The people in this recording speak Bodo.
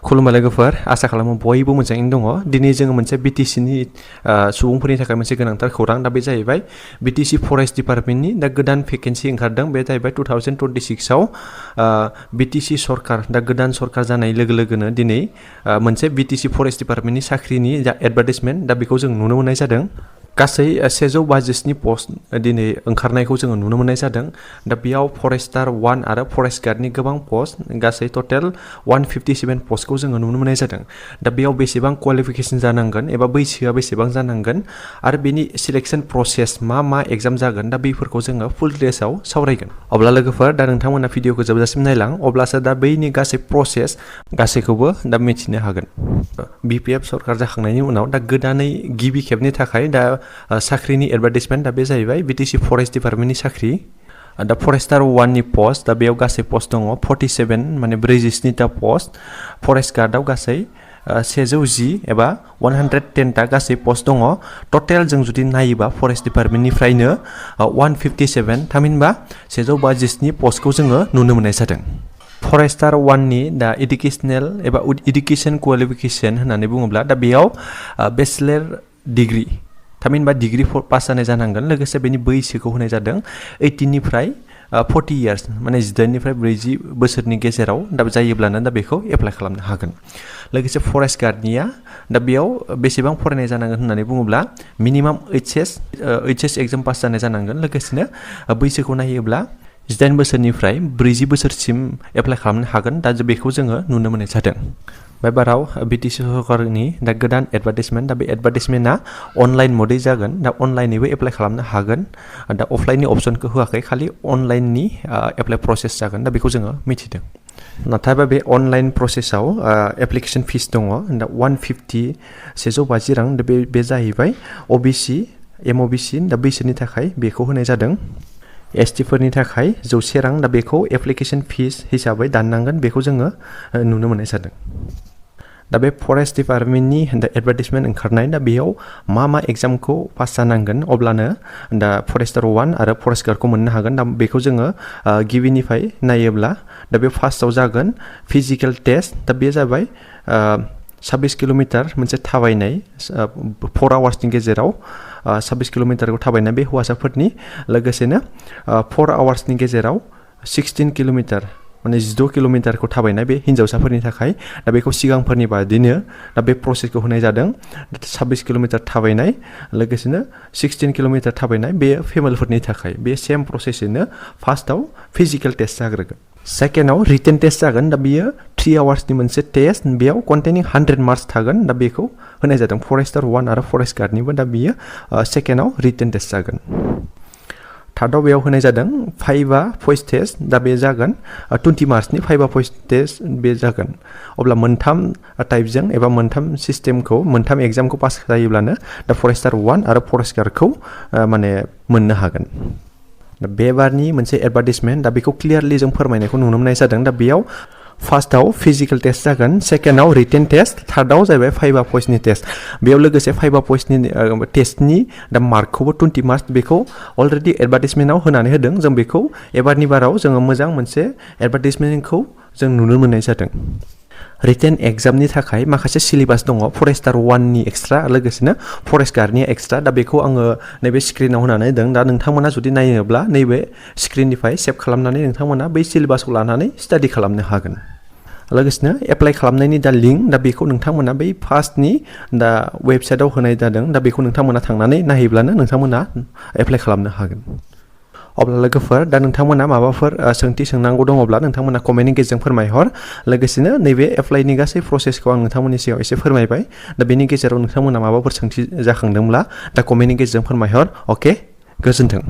खुलुमबाय लोगोफोर आसा खालामो बयबो मोजाङैनो दङ दिनै जोङो मोनसे BTC नि सुबुंफोरनि थाखाय मोनसे गोनांथार खौरां दा बे जाहैबाय BTC फरेस्ट डिपार्टमेन्टनि दा गोदान भेकेन्सि ओंखारदों बे जाहैबाय 2026 आव BTC सरकार दा गोदान सरकार जानाय लोगो लोगोनो दिनै मोनसे BTC फरेस्ट डिपार्टमेन्टनि साख्रिनि जा एडभार्टाइजमेन्ट दा बेखौ जों नुनो मोननाय जादों गासै 152 पस्ट दिनै ओंखारनायखौ जोङो नुनो मोननाय जादों दा बेयाव फरेस्टार 1 आरो फरेस्ट गार्डनि गोबां पस्ट गासै टोटेल 157 पस्टखौ जोङो नुनो मोननाय जादों दा बेयाव बेसेबां क्वालिफिकेशन जानांगोन एबा बैसोआ बेसेबां जानांगोन आरो बेनि सिलेक्शन प्रसेस मा एग्जाम जागोन दा बेफोरखौ जोङो फुल डिटेल्सआव सावरायगोन अब्ला लोगोफोर दा नोंथांमोना भिडिअखौ जोबजासिम नायलां अब्लासो दा बैनि गासै प्रसेस गासैखौबो दा मिथिनो हागोन BPF सरकार जाखांनायनि उनाव दा गोदानै गिबि खेबनि थाखाय दा साख्रिनि एडभार्टाइजमेन्ट दा बे जाहैबाय BTC फरेस्ट डिपार्टमेन्टनि साख्रि दा फरेस्टार 1 नि पस्ट दा बेयाव गासै पस्ट दङ 47 माने 47 टा पस्ट फरेस्ट गार्डआव गासै 110 एबा 110 टा गासै पस्ट दङ टोटेल जों जुदि नायोबा फरेस्ट डिपार्टमेन्टनिफ्रायनो 157 थामहिनबा 152 पस्टखौ जोङो नुनो मोननाय जादों फरेस्टार 1 नि दा एडुकेशनेल एबा एडुकेशन क्वालिफिकेशन होननानै बुङोब्ला दा बेयाव बेचलर डिग्री थामहिनबा डिग्री पास जानाय जानांगोन लोगोसे बेनि बैसोखौ होनाय जादों 18 निफ्राय 40 इयार्स माने 18 निफ्राय 40 बोसोरनि गेजेराव दा जायोब्लानो दा बेखौ एप्लाइ खालामनो हागोन लोगोसे फरेस्ट गार्डनिया दा बेयाव बेसेबां फरायनाय जानांगोन होननानै बुङोब्ला मिनिमाम HS एग्जाम पास जानाय जानांगोन लोगोसेनो बैसोखौ नायोब्ला 18 बोसोरनिफ्राय 40 बोसोरसिम एप्लाइ खालामनो हागोन दा बेखौ जोङो नुनो मोननाय जादों बे बाराव BTC सरकारनि दा गोदान एडभार्टाइजमेन्ट दा बे एडभार्टाइजमेन्टआ अनलाइन मदै जागोन दा अनलाइनैबो एप्लाइ खालामनो हागोन दा अफलाइननि अपसनखौ होआखै खालि अनलाइननि एप्लाइ प्रसेस जागोन दा बेखौ जोङो मिथिदों नाथायबा बे अनलाइन प्रसेसआव एप्लिकेशन फिस दङ दा 150 रां दा बे जाहैबाय OBC MOBC दा बैसोरनि थाखाय बेखौ होनाय जादों ST फोरनि थाखाय 100 रां दा बेखौ एप्लिकेशन फिस हिसाबै दाननांगोन बेखौ जोङो नुनो मोननाय जादों दा बे फरेस्ट डिपार्टमेन्टनि दा एडभार्टाइजमेन्ट ओंखारनाय दा बेयाव मा एग्जामखौ पास जानांगोन अब्लानो दा फरेस्टार 1 आरो फरेस्ट गार्डखौ मोननो हागोन दा बेखौ जोङो गिबिनिफ्राय नायोब्ला दा बे फार्स्टआव जागोन फिजिकल टेस्ट दा बे जाबाय 26 किलोमिटार मोनसे थाबायनाय 4 आवार्सनि गेजेराव 26 किलोमिटारखौ थाबायनाय बे हौवासाफोरनि लोगोसेनो 4 आवार्सनि गेजेराव 16 किलोमिटार माने 16 किलोमिटारखौ थाबायनाय बे हिन्जावसाफोरनि थाखाय दा बेखौ सिगांफोरनि बादिनो दा बे प्रसेसखौ होनाय जादों 26 किलोमिटार थाबायनाय लोगोसेनो 16 किलोमिटार थाबायनाय बे फेमेलफोरनि थाखाय बे सेम प्रसेसैनो फार्स्टआव फिजिकल टेस्ट जाग्रोगोन सेकेन्डआव रिटेन टेस्ट जागोन दा बेयो 3 आवार्सनि मोनसे टेस्ट बेयाव कन्टेनिं 100 मार्क्स थागोन दा बेखौ होनाय जादों फरेस्टार 1 आरो फरेस्ट गार्डनिबो दा बेयो सेकेन्डआव रिटेन टेस्ट जागोन थार्डआव बेयाव होनाय जादों 5 भइस टेस्ट दा बे जागोन 20 मार्क्सनि 5 भइस टेस्ट बे जागोन अब्ला मोनथाम टाइपजों एबा मोनथाम सिस्टेमखौ मोनथाम एग्जामखौ पास जायोब्लानो दा फरेस्टार 1 आरो फरेस्ट गार्डखौ माने मोननो हागोन दा बे बारनि मोनसे एडभार्टाइजमेन्ट दा बेखौ क्लियारलि जों फोरमायनायखौ नुनो मोननाय जादों दा बेयाव फार्स्टआव फिजिकल टेस्ट जागोन सेकेन्डआव रिटेन टेस्ट थार्डआव जाहैबाय 5 भइसनि टेस्ट बेयाव लोगोसे 5 भइसनि टेस्टनि दा मार्कखौबो 20 मार्क्स बेखौ अलरेडि एडभार्टाइजमेन्टआव होनानै होदों जों बेखौ एबारनि बाराव जोङो मोजां मोनसे एडभार्टाइजमेन्टखौ जों नुनो मोननाय जादों रिटेन एग्जामनि थाखाय माखासे सिलेबास दङ फरेस्टार 1 नि एक्सट्रा लोगोसेनो फरेस्ट गार्डनि एक्सट्रा दा बेखौ आङो नैबे स्क्रिनाव होनानै होदों दा नोंथांमोना जुदि नायोब्ला नैबे स्क्रिननिफ्राय सेभ खालामनानै नोंथांमोना बै सिलेबासखौ लानानै स्टाडि खालामनो हागोन लोगोसेनो एप्लाइ खालामनायनि दा लिंक दा बेखौ नोंथांमोना बै फार्स्टनि दा वेबसाइटआव होनाय जादों दा बेखौ नोंथांमोना थांनानै नायहैब्लानो नोंथांमोना एप्लाइ खालामनो हागोन अब्ला लोगोफोर दा नोंथांमोना माबाफोर सोंथि सोंनांगौ दङब्ला नोंथांमोना कमेन्टनि गेजेरजों फोरमायहर लोगोसेनो नैबे एप्लाइनि गासै प्रसेसखौ आं नोंथांमोननि सिगाङाव एसे फोरमायबाय दा बेनि गेजेराव नोंथांमोना माबाफोर सोंथि जाखांदोंब्ला दा कमेन्टनि गेजेरजों फोरमायहर अके गोजोन्थों